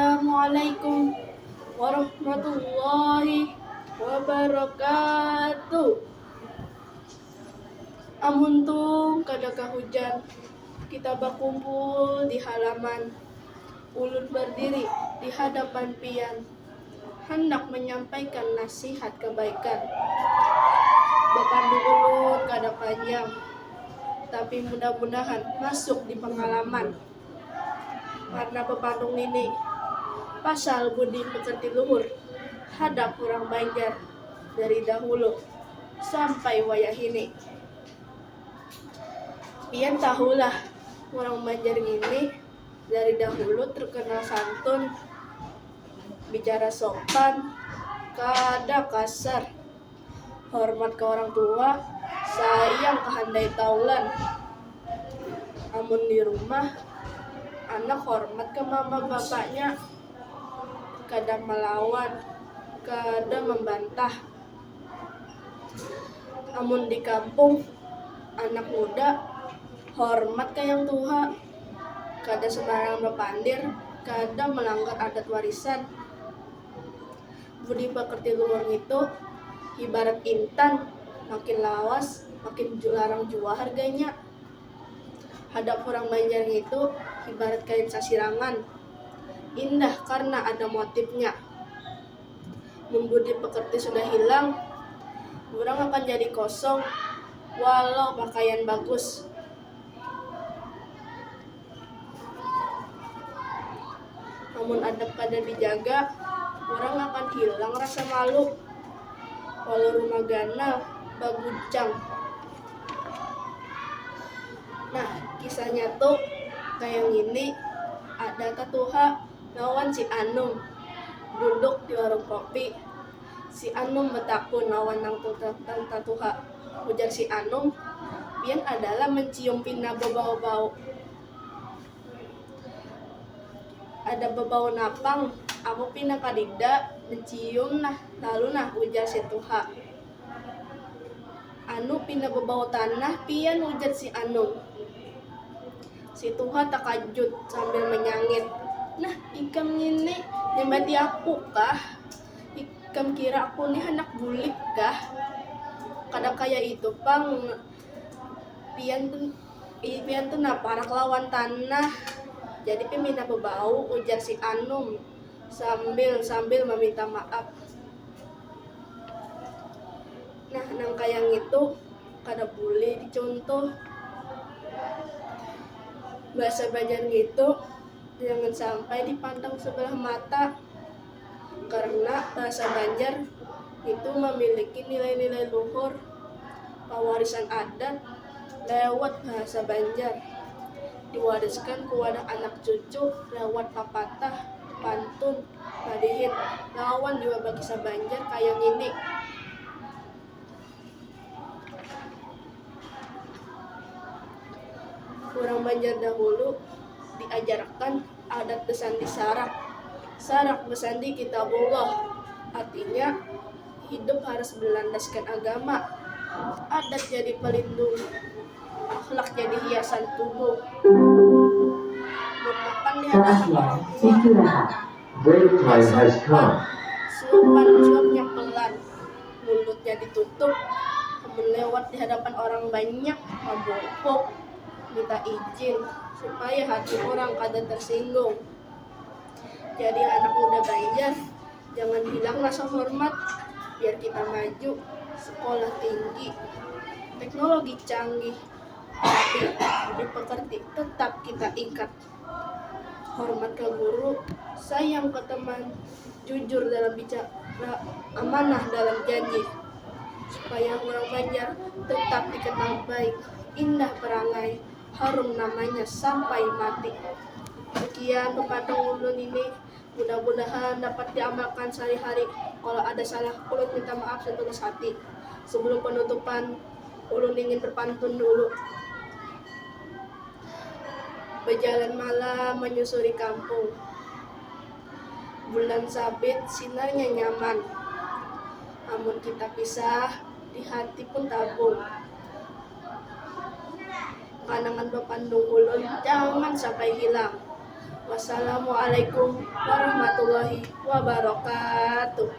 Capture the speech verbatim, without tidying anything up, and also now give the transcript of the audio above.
Assalamualaikum warahmatullahi wabarakatuh. Amun tung kada kahujan, kita bakumpul di halaman. Ulun berdiri di hadapan pian, hendak menyampaikan nasihat kebaikan. Bepandung ulun kada panjang, tapi mudah-mudahan masuk di pengalaman. Karena bepandung ini pasal budi pekerti luhur hadap urang Banjar dari dahulu sampai wayah ini. Pian tahulah, urang Banjar ngini dari dahulu terkenal santun, bicara sopan, kada kasar, hormat ke orang tua, sayang ke handai taulan. Amun di rumah, anak hormat ke mama bapaknya, kada melawan, kada membantah. Amun di kampung, anak muda hormat ka yang tuha, kada sembarangan bapandir, kada melanggar adat warisan. Budi pekerti luhur ngitu ibarat intan, makin lawas makin ju- larang jua harganya. Hadap urang Banjar ngitu ibarat kain sasirangan, indah karena ada motifnya. Mun budi pekerti sudah hilang, urang akan jadi kosong walau pakaian bagus. Amun adab kada dijaga, urang akan hilang rasa malu. Walau rumah ganal baguncang. Nah, kisahnya tu kaya ngini, ada tatuha lawan si Anum duduk di warung kopi. Si Anum batakun lawan nang tuta- nang tatuha. Ujar si Anum, "Pian adalah mencium pina bebau-bau." "Ada bebau napang, aku pina kadida mencium nah, lalu nah," ujar si tuha. "Anu pina bebau tanah pian," ujar si Anum. Si tuha takajut sambil menyangit, "Nah, ikam ngini nyambati aku kah? Ikam kira aku ni handak bulik kah? Kada kaya itu pang, pian tu, ih, pian tu nah parak lawan tanah, jadi pian pina bebau," ujar si Anum sambil sambil meminta maaf. Nah, nang kaya ngitu kada bulih dicontoh. Bahasa Banjar ngitu jangan sampai dipandang sebelah mata, karena bahasa Banjar itu memiliki nilai-nilai luhur, pewarisan adat lewat bahasa Banjar, diwariskan kepada anak cucu lewat papatah, pantun, padihit, lawan jua bakisah Banjar kaya ngini. Urang Banjar dahulu diajarkan adat besandi sarak. Sarak besandi kitabullah, artinya hidup harus berlandaskan agama. Adat jadi pelindung, akhlak jadi hiasan tubuh. Bermakan di hadapan orang tua. Break time has come. Suapan jawabnya pelan, mulutnya ditutup. Amun lewat di hadapan orang banyak, mabungkuk, minta izin supaya hati orang kada tersinggung. Jadi anak muda Banjar, jangan hilang rasa hormat. Biar kita maju, sekolah tinggi, teknologi canggih, tapi budi pekerti tetap kita ingat. Hormat ke guru, sayang ke teman, jujur dalam bicara, amanah dalam janji, supaya urang Banjar tetap dikenal baik, indah perangai, harum namanya sampai mati. Sekian pepatah ulun ini, mudah-mudahan dapat diamalkan sehari-hari. Kalau ada salah, ulun minta maaf setulus hati. Sebelum penutupan, ulun ingin berpantun dulu. Bejalan malam menyusuri kampung. Bulan sabit sinarnya nyaman. Amun kita pisah, di hati pun tabung. Kanangan bepandung ulun jangan sampai hilang. Wassalamualaikum warahmatullahi wabarakatuh.